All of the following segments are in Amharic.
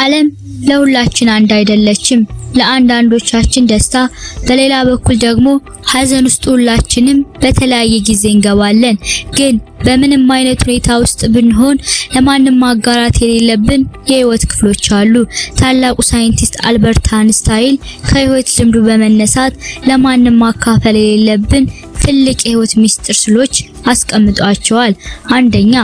ዓለም ለሁላችን አንድ አይደለችም። ለአንዳንዶቻችን ደስታ፣ በሌላ በኩል ደግሞ ሀዘን ውስጥ ሁላችንም በተለያየ ጊዜ እንገባለን። ግን በምንም አይነት ሁኔታ ውስጥ ብንሆን ለማንም ማጋራት የሌለብን የህይወት ክፍሎች አሉ። ታላቁ ሳይንቲስት አልበርት አንስታይን ከህይወት ልምዱ በመነሳት ለማንም ማካፈል የሌለብን ትልቅ የህይወት ሚስጥር ስሎች አስቀምጧቸዋል። አንደኛ፣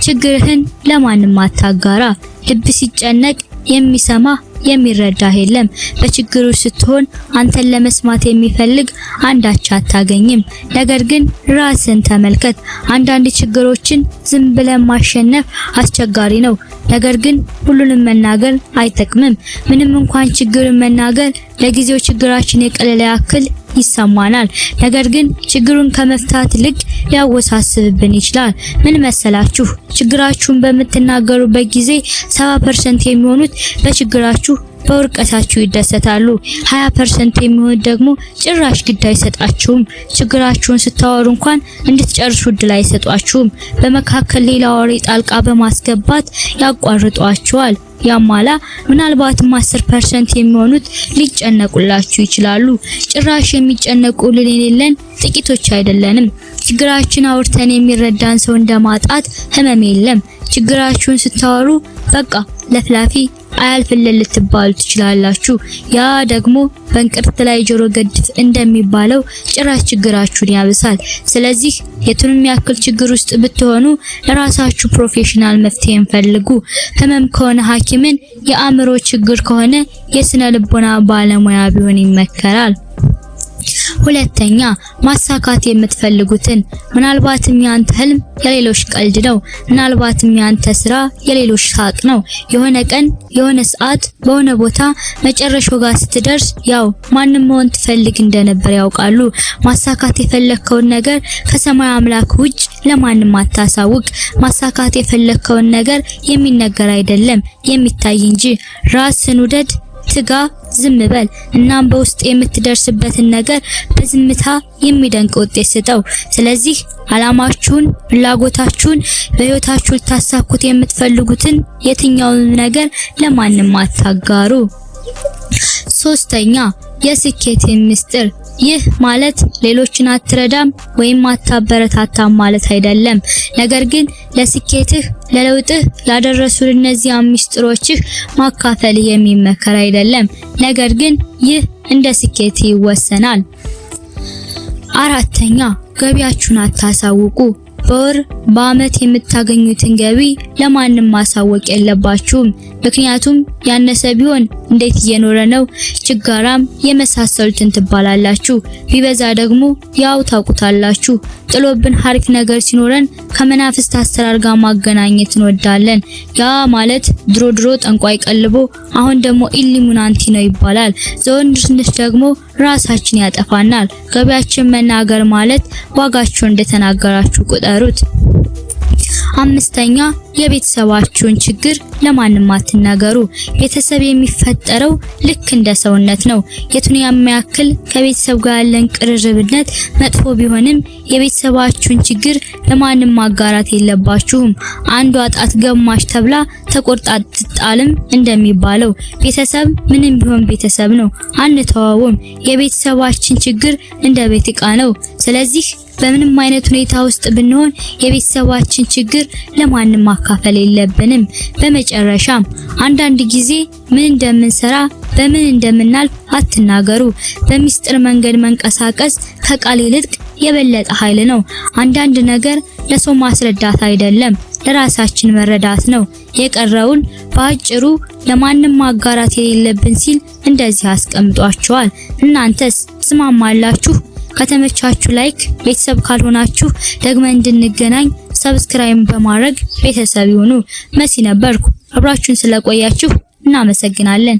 ችግርህን ለማንም አታጋራ። ልብ ሲጨነቅ የሚሰማ የሚረዳህ የለም። በችግሩ ስትሆን አንተን ለመስማት የሚፈልግ አንዳች አታገኝም። ነገር ግን ራስን ተመልከት። አንዳንድ ችግሮችን ዝም ብለን ማሸነፍ አስቸጋሪ ነው። ነገር ግን ሁሉንም መናገር አይጠቅምም። ምንም እንኳን ችግርን መናገር ለጊዜው ችግራችን የቀለለ ያክል ይሰማናል። ነገር ግን ችግሩን ከመፍታት ይልቅ ሊያወሳስብብን ይችላል። ምን መሰላችሁ? ችግራችሁን በምትናገሩበት ጊዜ 70% የሚሆኑት በችግራችሁ በውድቀታችሁ ይደሰታሉ። 20% የሚሆኑት ደግሞ ጭራሽ ግድ አይሰጣችሁም። ችግራችሁን ስታወሩ እንኳን እንድትጨርሱ እድል አይሰጧችሁም። በመካከል ሌላ ወሬ ጣልቃ በማስገባት ያቋርጧችኋል። ያማላ ምናልባትም 10% የሚሆኑት ሊጨነቁላችሁ ይችላሉ። ጭራሽ የሚጨነቁልን የሌለን ጥቂቶች አይደለንም። ችግራችን አውርተን የሚረዳን ሰው እንደማጣት ህመም የለም። ችግራችሁን ስታወሩ በቃ ለፍላፊ አያልፍልን ልትባሉ ትችላላችሁ። ያ ደግሞ በእንቅርት ላይ ጆሮ ገድፍ እንደሚባለው ጭራሽ ችግራችሁን ያብሳል። ስለዚህ የቱንም ያክል ችግር ውስጥ ብትሆኑ ለራሳችሁ professional መፍትሄን ፈልጉ። ህመም ከሆነ ሐኪምን፣ የአእምሮ ችግር ከሆነ የስነ ልቦና ባለሙያ ቢሆን ይመከራል። ሁለተኛ፣ ማሳካት የምትፈልጉትን። ምናልባትም ያንተ ህልም የሌሎች ቀልድ ነው። ምናልባትም ያንተ ስራ የሌሎች ሳቅ ነው። የሆነ ቀን፣ የሆነ ሰዓት፣ በሆነ ቦታ መጨረሻው ጋር ስትደርስ ያው ማንም መሆን ትፈልግ እንደነበር ያውቃሉ። ማሳካት የፈለግከውን ነገር ከሰማይ አምላክ ውጭ ለማንም አታሳውቅ። ማሳካት የፈለግከውን ነገር የሚነገር አይደለም የሚታይ እንጂ። ራስን ውደድ፣ ትጋ፣ ዝም በል። እናም በውስጥ የምትደርስበትን ነገር በዝምታ የሚደንቅ ውጤት ስጠው። ስለዚህ አላማችሁን፣ ፍላጎታችሁን፣ በህይወታችሁ ልታሳኩት የምትፈልጉትን የትኛውን ነገር ለማንም አታጋሩ። ሶስተኛ፣ የስኬት ምስጢር። ይህ ማለት ሌሎችን አትረዳም ወይም አታበረታታም ማለት አይደለም። ነገር ግን ለስኬትህ፣ ለለውጥህ ያደረሱን እነዚያ ምስጢሮችህ ማካፈል የሚመከር አይደለም። ነገር ግን ይህ እንደ ስኬት ይወሰናል። አራተኛ፣ ገቢያችሁን አታሳውቁ። በወር በአመት የምታገኙትን ገቢ ለማንም ማሳወቅ የለባችሁም። ምክንያቱም ያነሰ ቢሆን እንዴት እየኖረ ነው፣ ችጋራም የመሳሰሉትን ትባላላችሁ። ቢበዛ ደግሞ ያው ታውቁታላችሁ። ጥሎብን ሀሪፍ ነገር ሲኖረን ከመናፍስት አሰራር ጋር ማገናኘት እንወዳለን። ያ ማለት ድሮ ድሮ ጠንቋይ ቀልቦ አሁን ደግሞ ኢሊሙናንቲ ነው ይባላል። ዘወንድነት ደግሞ ራሳችን ያጠፋናል። ገቢያችን መናገር ማለት ዋጋችሁን እንደተናገራችሁ ቁጠሩት። አምስተኛ፣ የቤተሰባችሁን ችግር ለማንም አትናገሩ። ቤተሰብ የሚፈጠረው ልክ እንደ ሰውነት ነው። የቱን ያክል ከቤተሰብ ጋር ያለን ቅርርብነት መጥፎ ቢሆንም የቤተሰባችሁን ችግር ለማንም ማጋራት የለባችሁም። አንዷ ጣት ገማሽ ተብላ ተቆርጣ ትጣልም እንደሚባለው ቤተሰብ ምንም ቢሆን ቤተሰብ ነው፣ አንተዋውም። የቤተሰባችን ችግር እንደ ቤት ዕቃ ነው። ስለዚህ በምንም አይነት ሁኔታ ውስጥ ብንሆን የቤተሰባችን ችግር ለማንም ማካፈል የለብንም። በመጨረሻም አንዳንድ ጊዜ ምን እንደምንሰራ በምን እንደምናልፍ አትናገሩ። በሚስጥር መንገድ መንቀሳቀስ ከቃል ይልቅ የበለጠ ኃይል ነው። አንዳንድ ነገር ለሰው ማስረዳት አይደለም፣ ለራሳችን መረዳት ነው። የቀረውን በአጭሩ ለማንም ማጋራት የሌለብን ሲል እንደዚህ አስቀምጧቸዋል። እናንተስ ትስማማላችሁ? ከተመቻችሁ like፣ ቤተሰብ ካልሆናችሁ ደግመን እንድንገናኝ subscribe በማድረግ ቤተሰብ ይሁኑ። መሲ ነበርኩ። አብራችሁን ስለቆያችሁ እናመሰግናለን።